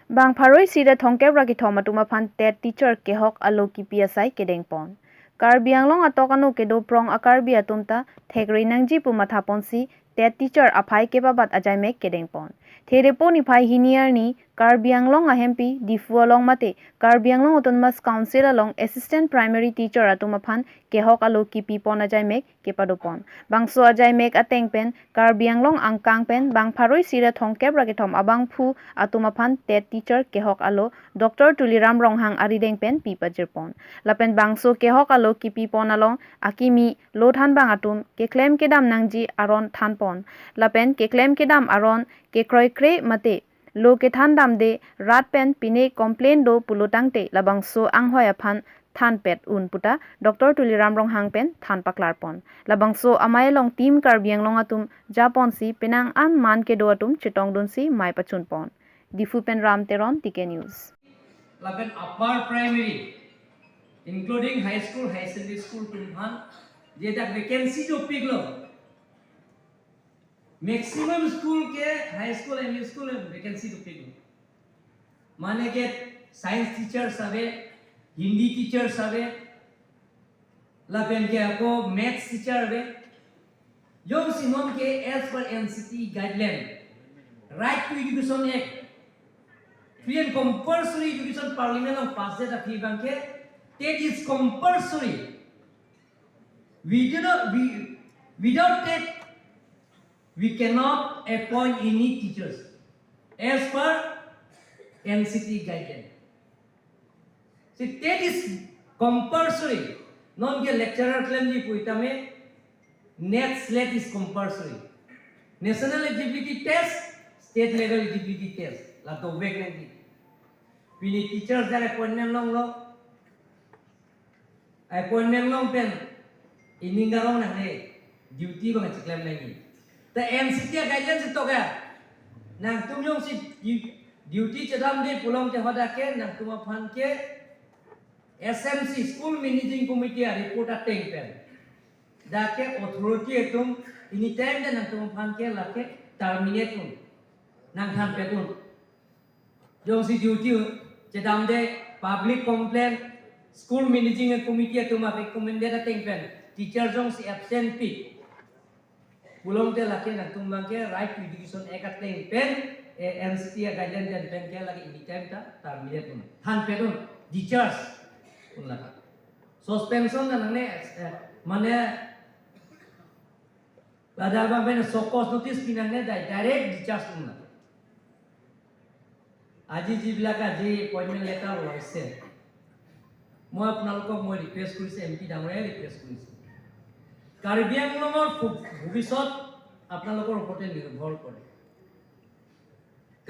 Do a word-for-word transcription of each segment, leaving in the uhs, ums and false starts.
Bang pharo isi ra thomkep ra kethom atum aphan TET teacher kehok alo kipi asai kedengpon. Karbi Anglong atok ano kedo prong a-Karbi atum ta thekre nangji pu mathaponsi TET teacher aphai kepabat ajaimek kedengpon. Therepo niphai hini arni Karbi Anglong ahempi Diphu along mate Karbi Anglong Autonomous Council along Assistant Primary Teacher atum aphan kehok alo kipipon ajaimek kepadopon. Bangso ajaimek ateng pen Karbi Anglong angkang pen bang pharo isi ra thomkep ra kethom abangphu atum aphan TET teacher kehok alo Doctor Tuliram Ronghang arideng pen pipajirpon. Lapen bangso kehok alo kipipon along akimi lo thanbang atum keklem kedam nangji aron thanpon. Lapen keklem kedam aron kekroikre mate lo kethan damde rat pen pine complain do pulo tangte labangso anghoi aphan thanpet un puta Doctor Tuliram Ronghang pen than paklarpon. Labangso amei along Team Karbi Anglong atum japonsi penang an man kedo atum chetongdunsi mei pachunpon. Diphu pen Ram Teron, T K News. Lapen upper primary, including high school, higher secondary school atum aphan, je dak vacancy dopiklo. Maximum school ke high school, M E school vacancy dopiklo. Mane ke science teachers ave, Hindi teachers ave, lapen ke ako maths teacher ave. Jongsi non ke as per N C T guideline, Right to Education Act, free and compulsory education Parliament along pass det aphi abang ke, TET is compulsory. We do not, we, without TET, we cannot appoint any teachers as per N C T guideline. See, TET is compulsory. Non ke lecturer klemji pu tame, NET SLET is compulsory. National eligibility test, state level eligibility test. La dovek nangji. Pini teachers dak appointment longlo. Appointment long pen ening arong nangne, duty abang chiklem nangji. Ta N C T a guidelines tok ya. Nangtum jongsi du-, duty chedamde pulote hadak ke nangtum aphan ke S M C, School Managing Committee a report ateng pen, dak ke authority atum anytime de nangtum aphan ke lake terminate un, nangthanpet un. Jongsi duty chedamde, public complaint, School Managing Committee atum a recommended ateng pen, teacher jongsi absent pik pulote lake nangtum abang ke Right to Education Act ateng pen, eh, N C T a guideline den pen ke lake anytime ta terminate un, thanpet un, discharge un lake. Suspension ta nangne, eh, mane ladak abang pen show cause notice pi nangne, di-, direct discharge un lake. আজি যিবিলাক আজি appointment letter ওলাইছে, মই আপোনালোকক মই ৰিকুৱেষ্ট কৰিছোঁ, M P ডাঙৰীয়াই ৰিকুৱেষ্ট কৰিছোঁ, কাৰ্বি আংলঙৰ ভু-, ভৱিষ্যত আপোনালোকৰ ওপৰতে নিৰ্ভৰ কৰে।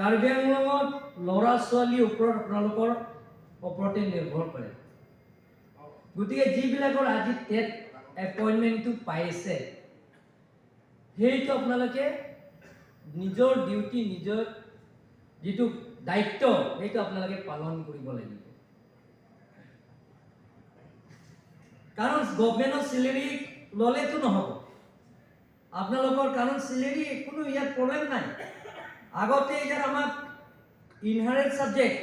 কাৰ্বি আংলঙত ল'ৰা ছোৱালীৰ ওপৰত আপোনালোকৰ ওপৰতে নিৰ্ভৰ কৰে। গতিকে যিবিলাকৰ আজি টেট এপইণ্টমেণ্টটো পাইছে, সেইটো আপোনালোকে নিজৰ ডিউটি, নিজৰ যিটো দায়িত্ব, সেইটো আপোনালোকে পালন কৰিব লাগিব। কাৰণ গভৰ্ণমেণ্টৰ চেলেৰী ল'লেতো নহ'ব আপোনালোকৰ, কাৰণ চেলেৰী কোনো ইয়াত প্ৰব্লেম নাই। আগতে ইয়াত আমাক ইনহেৰেণ্ট ছাবজেক্ট,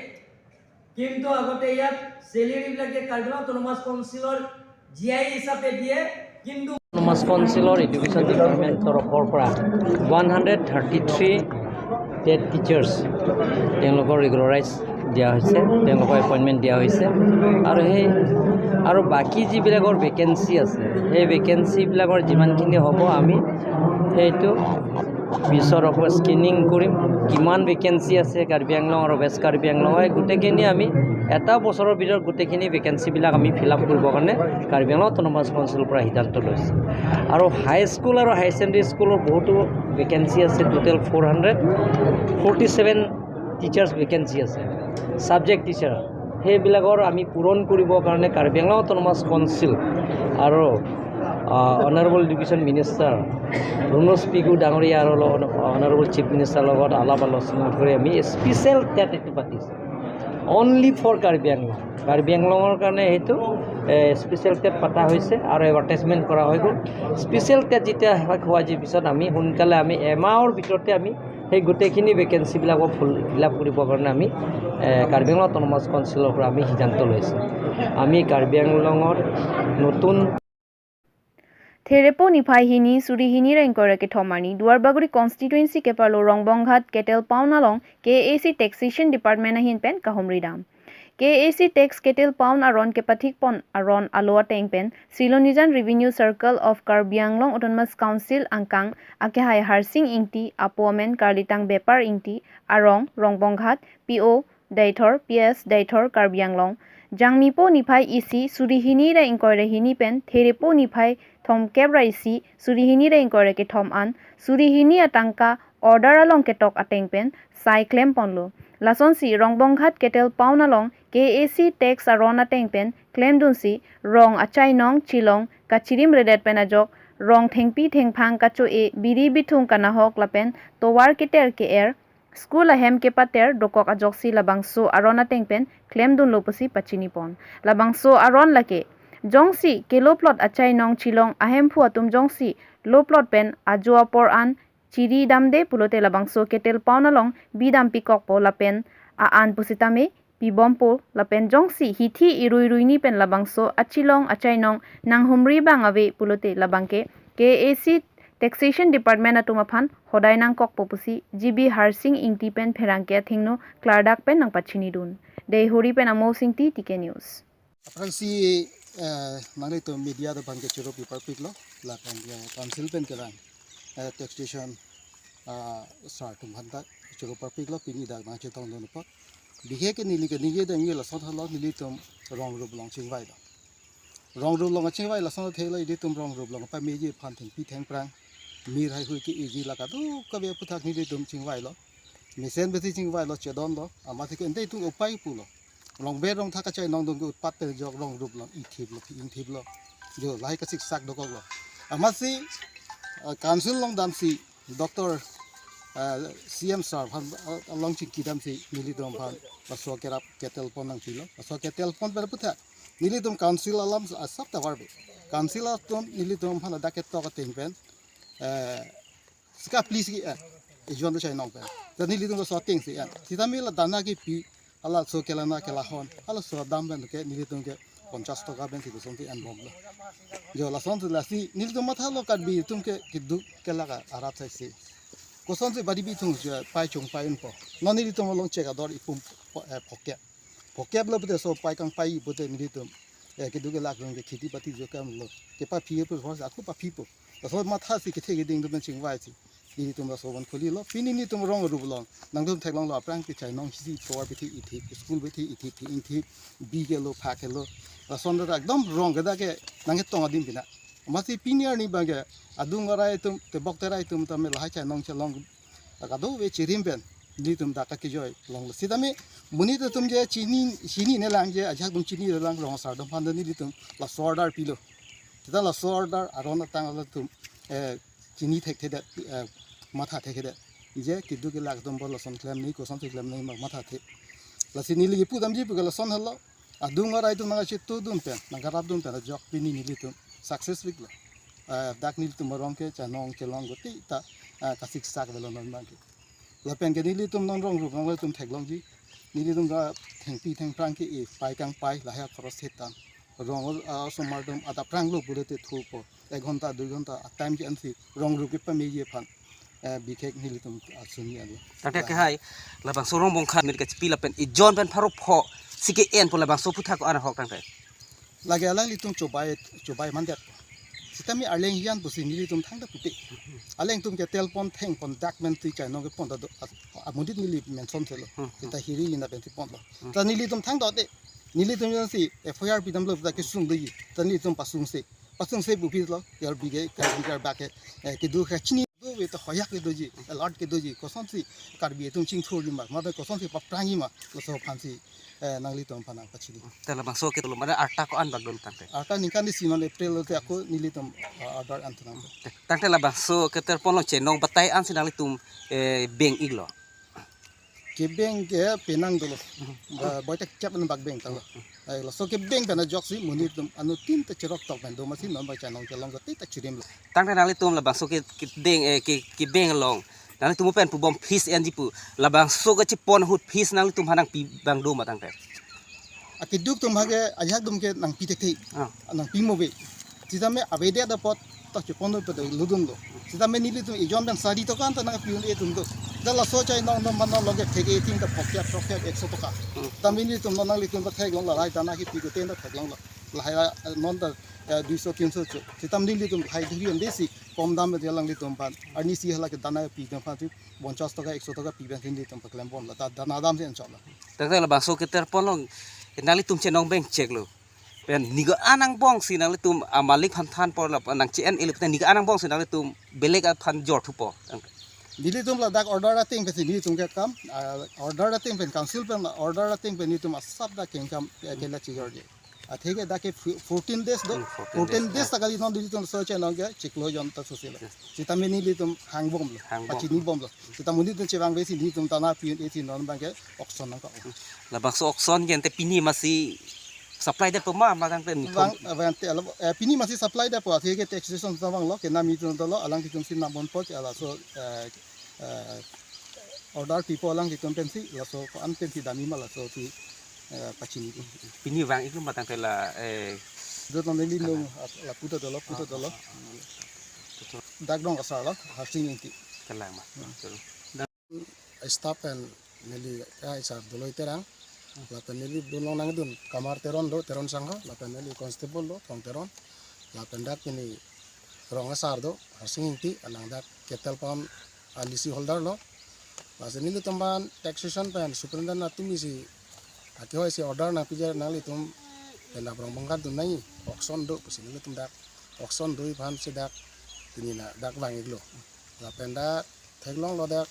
কিন্তু আগতে ইয়াত চেলেৰীবিলাকে কাৰ্বি আংলং অট'নমাছ কাউন্সিলৰ জি আই হিচাপে দিয়ে, কিন্তু অট'নমাছ কাউন্সিলৰ এডুকেশ্যন ডিপাৰ্টমেণ্ট তৰফৰ পৰা one hundred thirty three TET teachers তেওঁলোকৰ ৰেগুলাৰাইজ দিয়া হৈছে, তেওঁলোকৰ এপইণ্টমেণ্ট দিয়া হৈছে। আৰু সেই, আৰু বাকী যিবিলাকৰ ভেকেঞ্চি আছে, সেই ভেকেঞ্চিবিলাকৰ যিমানখিনি হ'ব, আমি সেইটো পিছত আকৌ স্ক্ৰিনিং কৰিম। কিমান ভেকেঞ্চি আছে কাৰ্বি আংলং আৰু ৱেষ্ট কাৰ্বি আংলঙৰ, গোটেইখিনি আমি এটা বছৰৰ ভিতৰত গোটেইখিনি ভেকেঞ্চিবিলাক আমি ফিল আপ কৰিবৰ কাৰণে কাৰ্বি আংলং অট'নমাছ কাউন্সিলৰ পৰা সিদ্ধান্ত লৈছোঁ। আৰু হাই স্কুল আৰু হাই ছেকেণ্ডেৰী স্কুলৰ বহুতো ভেকেঞ্চি আছে, total four hundred forty seven teachers vacancy আছে, ছাবজেক্ট টিচাৰ, সেইবিলাকৰ আমি পূৰণ কৰিবৰ কাৰণে কাৰ্বি আংলং অট'নমাছ কাউন্সিল আৰু, আহ, অনাৰেবল এডুকেশ্যন মিনিষ্টাৰ ৰণোজ পেগু ডাঙৰীয়া আৰু লগ-, অনাৰেবল চিফ মিনিষ্টাৰৰ লগত আলাপ আলোচনা কৰি আমি স্পেচিয়েল টেট এইটো পাতিছোঁ, অনলি ফৰ কাৰ্বি আংলং। কাৰ্বি আংলঙৰ কাৰণে সেইটো, এ, স্পেচিয়েল টেট পতা হৈছে আৰু এডভাৰটাইজমেণ্ট কৰা হৈ গ'ল। স্পেচিয়েল টেট যেতিয়া শেষ হোৱাৰ পিছত আমি সোনকালে আমি এমাহৰ ভিতৰতে আমি সেই গোটেইখিনি ভেকেঞ্চিবিলাকক ফুল ফিল আপ কৰিবৰ কাৰণে আমি এ, কাৰ্বি আংলং অট'নমাছ কাউন্সিলৰ পৰা আমি সিদ্ধান্ত লৈছোঁ। আমি কাৰ্বি আংলঙৰ নতুন Therepo niphai hini suri hini ra ingkoi ra kethom arni Duarbagori constituency keparlo Rongbonghat Kettle Pond along K A A C Taxation Department ahin pen kahumri dam. K A A C Tax Kettle Pond aron kepathik pon aron alo ateng pen Silonijan Revenue Circle of Karbi Anglong Autonomous Council angkang akehai Harsing Ingti, apo amen Karlitang Bepar Ingti, arong Rongbonghat, P O Deithor, P S Deithor, Karbi Anglong. Jangmipo niphai isi suri hini ra ingkoi ra hini pen Therepo niphai thomkep ra isi suri hini ra ingkoi ra kethom an suri hini atangka order along ketok ateng pen sai klem ponlo. Lasonsi Rongbonghat Kettle Pond along K A A C tax aron ateng pen klemdunsi rong achainong chilong kachirim redet pen ajok rong thengpi thengphang kacho-e biri bithung kanahok lapen tovar keter ke-er school ahem kepater dokok ajoksi labangso aron ateng pen klemdunlo pusi pachini pon. Labangso aron lake jongsi kelo plot achainong chilong ahemphu atum jongsi lo plot pen ajo apor an chiri damde pulote labangso Kettle Pond along bi dam pikokpo lapen a-an pusitame pibompo lapen jongsi hithi irui ruini pen labangso achilong achainong nanghumri bang ave pulote labangke K A A C Taxation Department atum aphan hodai nangkokpo pusi G B Harsing Ingti pen pherangke athengno klardak pen nangpachinidun. Deihori pen Amo Singti, T K News. Aphrangsi, eh, nanglitum media atum aphan ke choro piparpiklo, lapen ke council pen kelang, eh, taxation, ah, sir atum aphanta choro parpiklo, pini dak nangchetongdun apot. Bihek ke neli keningje dengji lason halo nelitum rong rup along chingvailo. Rong rup along chingvai lason thelo ilitum rong rup along pameji aphan thengpi thengphrang mir haihui ke-eji la kadokave aphuthak nelitum chingvailo. Mesen besi chingvailo, chedonlo, amatsi ke ante itum upai pulo. Rong ber rong thak achainong dong ke utpat pen ajok rong rup along ithiplo, ingthiplo. Jo lahai kasiksak dokoklo. Amatsi, ah, council along damsi Doctor, ah, C M sir aphan, ah, along chingki damsi nelitum aphan laso kerap Kettle Pond nangpilo. Laso Kettle Pond pen aphuthak nelitum council alam asap tovar be. Council atum nelitum aphan ladak ketok ateng pen, eh, sika please ki, eh, ejon do chainong pen. Ta nelitum laso atengsi, eh, sitame la dana kipi, halaso kelana kelahon, halaso dam pen ke nelitum ke ponchas toka pensi kosonsi enbomlo. Jo lasonsi lasi nelitum mathalo Karbi atum ke keduk kelak arat saisi. Kosonsi badi bithung je pai chung pai unpo. Non nelitum along chek ador ipum po-, eh, phokep. Phokep lo pute so pai kangpai pute nelitum, eh, keduk kelak atum ke kheti pati jo kam lo. Kepaphi pu hor ako paphipo. Laso mathasi kethe keding atum chingvaisi nelitum laso van khulilo. Pini nelitum rong rup along nangtum theklonglo, aphrang ke chainong si tovar bithi ithip, school bithi ithip, ingthip, bi kelo, pha kelo. Lason dak ekdom rong kedak ke nangketong adim pina. Amatsi pini arni abang ke adung arai atum, tebok terai atum tame lahai chainong chelong kadokave chirim pen nelitum dak kejoi longlo. Sitame monit atum je chini, chinine lang je, ajahak atum chinine lang, rong asar atum aphan nelitum laso order pilo. Sita laso order aron atang latum, eh, chini thekthedet, eh, matha thekthedet. Je keduk kelak atum aphan lason klemnoi, kosonsi klemnoi ma matha the. Lasi neli kipu damji pu ke lason helo. Adung arai atum nangchetongdun pen, nangkarapdun pen ajok pini nelitum success piklo. Eh, dak nelitum arong ke chainong chelong gotei ta, eh, kasiksak avelo non abang ke. Lapen ke nelitum non rong rup along nelitum theklongji. Nelitum ta thengpi thengphrang ke-e, pai kangpai lahai akhoros setan. Rong, ah, osomar atum adap aphrang lo pulote thupo. Ek ghonta, dui ghonta a-time ke-ensi rong rup kepameji aphan, eh, bihek nelitum asuni alo. Tangte kehai labangso Rongbonghat mir kachipi lapen ejon pen pharo pho si ke-enpo, labangso aphuthak ko-an ahok tangte. Lake alanglitum chobai, chobai mandet. Sitame arleng hian pusi nelitum thangta pute. Alangtum Kettle Pond thengpon dak pen tui chainong kepon ta do, a-, amonit neli mention thelo. Hmm, hmm. Sita hiri ina pensi ponlo. Hmm. Ta nelitum thangta te. Nelitum jongsi F I R pidamlo ta kesung doji. Ta nelitum pasungse. Pasungse pu pilo, Karbi ke, Karbi karbak ke, eh, keduk kachini do ve ta hoyak kedoji, alert kedoji, kosonsi Karbi atum chingthurji ma, mate kosonsi paphrangji ma, laso aphansi, eh, nanglitum aphan nangpachini. Te labangso ke tolo, mane arta ko-an bak dolo tangte? Arta ningkan isi non April lote ako nelitum, ah, order an tunang. Te, tangte labangso Kettle Pond along chainong batai ansi nanglitum, eh, beng-iklo? Kebeng ke penang dolo. Ba, boy tak chap nang bak beng tanglo. Ai, laso kebeng pen ajoksi monit atum anuttin ta cherok tok pen do amatsi non ba chainong chelong gotei ta chirimlo. Tangte nanglitum labangso ke, kedeng, eh, ke, kebeng along Nanglitum pen pubom fees enji pu. Labangso kachepon ahut fees nanglitum aphan nangpi abang do ma tangte? Akeduk atum ha ke, ajahak atum ke nangpi thekthe. Ah. Nangpi mo ave. Sitame avedet apot ta chepon do pu ta lutdunlo. Sitame nelitum ejon pen sari toka anta nangpi un-e atum do. Ta laso chainong non mano loge thek e ting ta phokep phokep ekso toka. Hmm. Sitame nelitum non nanglitum ta theklonglo, lahai dana kipi ke ten ta theklonglo. Lahai, eh, non ta, eh, duiso tinso cho. Sitame nelitum lahai dhuri un-e si kom dam dia alanglitum aphan. Arnisi hala ke dana pi atum aphan si ponchas toka ekso toka pi pen si nelitum paklem bomlo. Ta dana dam si anchotlo. Tangte labangso keter ponlong nanglitum chenong beng cheklo. Pen neke an angbong si nanglitum amalik aphan than apor la nang che-en-e le pen neke an angbong si nanglitum belek aphan jor thupo? Nelitum ladak order ateng pen si nelitum ke kam, ah, order ateng pen council pen order ateng pen nelitum asap dak kengkam, eh, kela chijorje. Atheke dak ke fo-, fourteen days do. Hmm, fourteen fourteen days, days ah. Ta kali non nelitum so chenong ke chiklo jon ta sosilo. Yes. Sitame nelitum hangbomlo. Hangbom. Pachinibomlo. Sitame nelitum chevang ave si nelitum dana pi un-e si non abang ke auction nangkok. Labangso auction ke ante pini masi supply detpo ma, ma tangte ni bang, thom? Abang te alo, eh, pini masi supply detpo, atheke taxation ta vanglo, kenam atum dolo, alanglitum si nang bompo ke laso, eh, eh, order pipo alanglitum pen si, laso ko-an pen si dami ma laso si, eh, pachini. Pini vang-iklo ma tangte la, eh, dot neli nung, ah, la puta dolo, puta dolo. Dak Rong Asar lo, Harsing Ingti. Kalang ma. Hmm. Staff pen neli, ah, Sar Doloi Terang. Lapen neli dunlong nangdun Kamar Teron do, Teron Sangho, lapen neli constable do, Thong Teron. Lapen dak pini Rong Asar do, Harsing Ingti, alang dak cattle pond a lease holder lo. Lasi nelitum aphan taxation pen superintendent atum isi akehoi si order nangpiji, nanglitum pen dak Rong Bongkat dun nangji, auction do pusi nelitum dak auction do-i aphan si dak pini na dak vang-iklo. Lapen dak theklonglo dak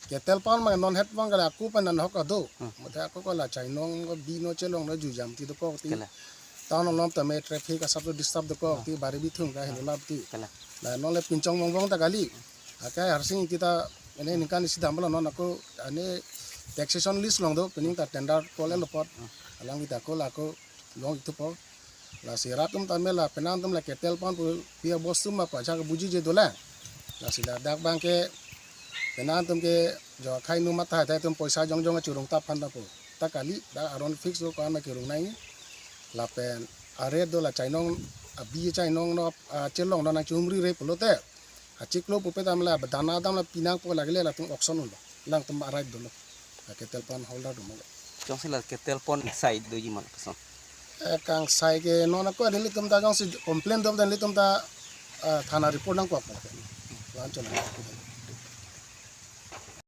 cattle pond ma non het vang kala ako pen nang hok ado. Hmm. Mate ako kala chainong ko bino chelong no jujam ti dokok ti. Kala. Town along tame traffic asap to disturb dokok ti, bari bithung ka helo lap ti. Kala. Na non le pinchong vong vong ta kali. Akai Harsing Ingti ta ane ningkan isi dam bala non ako ane taxation lease long do, pining ta tender call lo apot. Hmm. Alang kita ako la ako long-ik thupo. Lasi rat atum tame la penang atum la cattle pond pu pi abostu ma pajak bujije dolang. Lasi ladak abang ke penang atum ke jo akhai nu matha thai atum poisa jongjong achurung tap aphan ta pu. Ta kali dak aron fix do ko-an ma kirung nangji. Lapen a-rate do la chainong abi chainong no, ah, chelong no nangchumri re pulote. Achiklo pupe dam la, dana dam la pinangpo, lake le latum auction unlo. Alangtum a-right dolo. La cattle pond holder do mo. Jongsi la cattle pond side doji ma lapuson? Eh, kangsai ke non ako nelitum ta jongsi complain do, nelitum ta, eh, thana report nangkok. Wan chona.